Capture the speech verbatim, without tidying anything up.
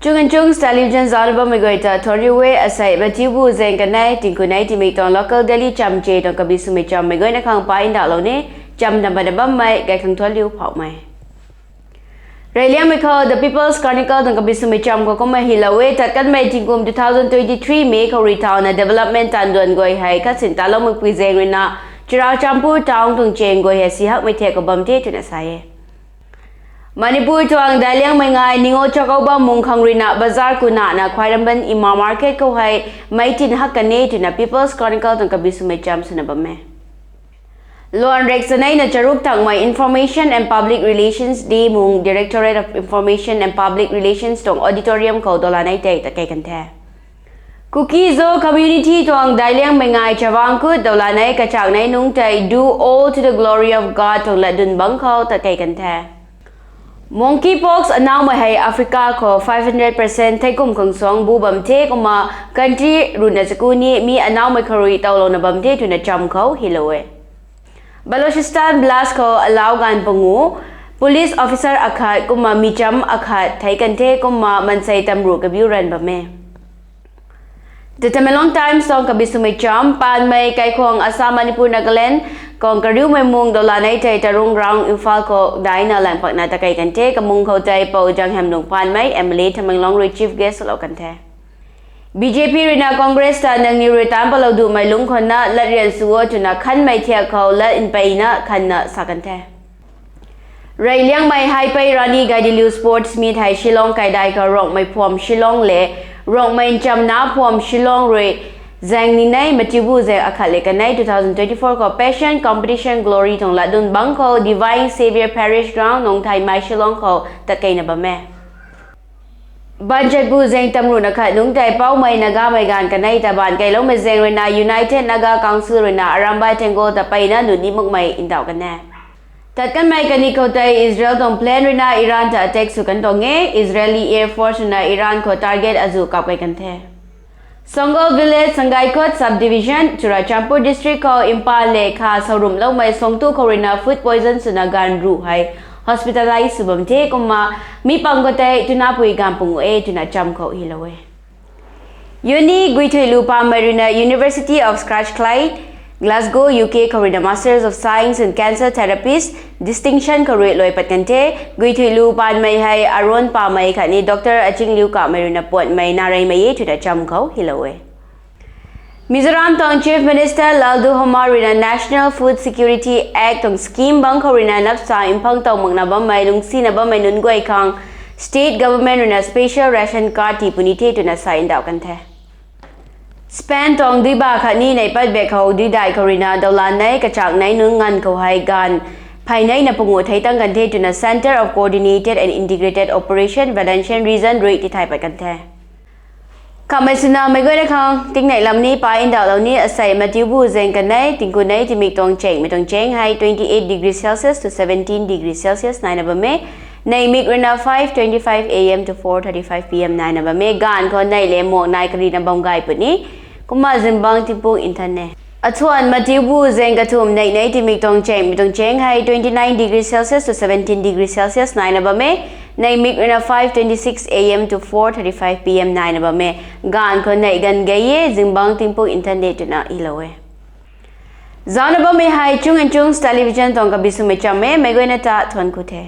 Chung and Chungs Television zauc na bammei guay ta thuanc riu e. Asei Mathiubu Zeng kanei tingkunei timik tuang local daily chamche tuang kabi swmei chammei guayna khang pa ndauhlou ni. Cham na bana bammei gay khang thuanc riu phauhmei. Reyliangmei khou The People's Chronicle tuang kabi swmei cham khou kumna hylou e. Tat kanmei tingkum two thousand twenty-three May khou rui thauna development taanv duan guay hei khatsin taloumei pui zaeng ruina Churachandpur town tuang chaeng guay hei si hakmei thek khou bam the twna sa e. Manipur tuang daic liangmei ngai Ningo Chakou bam mung khang ruina bazar kunana Khwairamband Ima Market khou hei meic tin hak kan e twna People's Chronicle tuang kabi swmei cham swna bam e. Luan rek chaneina charuk tangmei Information and Public Relations Day mung Directorate of Information and Public Relations tuang auditorium khou dawlanei tei tatkei kan the. Kuki-Zo community tuang daic liangmei ngai chavang kut dawlanei kachaknei nungc tei Do All to the Glory of God tuang latdyn bangc khou tatkei kan the. Monkeypox anaumei hei Africa khou five hundred percent theikum khang suang bu bam the kumna country ruhna chaku ni mi anaumei khou rui towlouna bam the twna cham khou hylou e. Balochistan blast khou alau ganv pangu, police officer akhat kumna mi cham akhat thei kan the kumna mansei tamruh kabiu ranv bam e. The Tamenglong Times tuang kabi swmei cham paanmei kaikhwang Assam, Manipur, Nagaland khang kariumei mung dawlanei tei Tarung Ground, Imphal khou daina langpakna tatkei kan the. Kamung khou tei Pou Janghamlung Panmei, M L A Tamenglong rui chief guest lou kan the. B J P ruina Congress ta nangniw rui taanc palou dumei lungc khwanna latrian sw o twna khanmei thiak khou lat npeina khanna sa kan the. Reyliangmei Haipei Rani Gaidinliu Sports Meet hei Shillong kaidai khou Rongmei phuam Shillong le Rongmei nchamna phuam Shillong rui zaeng ninei Mathiubu Zeng akhat le kanei two thousand twenty-four khou Passion Competition Glory tuang latdyn bangc khou Divine Saviour Parish Ground, Nongthaimai, Shillong khou tatkeina bam e. Baanchaipu zaeng tamruhna khat nungc tei Poumai Nagamei gaanv kanei ta baanv keyloumei zaeng ruina United Naga Council ruina Arambai Tenggol ta peyna nunc ni makmei ndauh kan e. Tat kanmei kaniw khou tei Israel tuang plane ruina Iran ta attack sw kan tuang e. Israeli Air Force ruina Iran khou target azuh kapkei kan the. Songal Village, Sangaikot Subdivision, Churachandpur District khou mpan le kha sawrumhloumei suangtu khou ruina food poison swna gaanv ruh hei hospitalize sw bam the kumna mi pang khou tei tunapui gaanv pungu e twna cham khou hylou e. Uni Guithuilu Panmei ruina University of Strathclyde, Glasgow, U K khou ruina Masters of Science in Cancer Therapist distinction khou rui luai pat kan the. Guithuilu Panmei hei Aron Panmei khatni Doctor Achingliu Kamei ruina puanmei nareymei e twna cham khou hylou e. Mizoram tuang Chief Minister Lalduhoma ruina National Food Security Act tuang scheme bangc khou ruina napsa mphang tow makna bammei lungsina bammei nunc guay khang state government ruina special ration card tii puni the twna sa ndauh kan the. Spain tuang duiba khatni neihpat bek khou duidai khou ruina dawlanei kachaknei nunc nganv khou hei gaanv pheyneina pungu thei tang kan the twna Centre of Coordinated and Integrated Operation Valencian Region rui tithay pat kan the. Khamhmei swna meic guayna khang tingnei lam ni pa ndauhlou ni. Asei Mathiubu Zeng kanei tingkunei timik tuang chaengmei tuang chaeng hei twenty-eight degree Celsius to seventeen degree Celsius naina bam e. Neihmik ruina five twenty-five A M to four thirty-five P M naina bam e. Gaanv khou neih le muang nai karina bam gay puni. Kumna zingbangc tingpuk nthan e. Athuan Mathiubu Zeng kathumh neihnei timik tuang chaengmei tuang chaeng hei twenty-nine degree Celsius to seventeen degree Celsius naina bam e. Neihmik ruina five twenty-six A M to four thirty-five P M naina bam e. Gaanv khou neih ganv gay e, zingbangc tingpuk nthan de twna hylou e. Zaucna bammei hei Chung and Chungs Television tuang kabi swmei cham e, meic guayna ta thuanc ku the.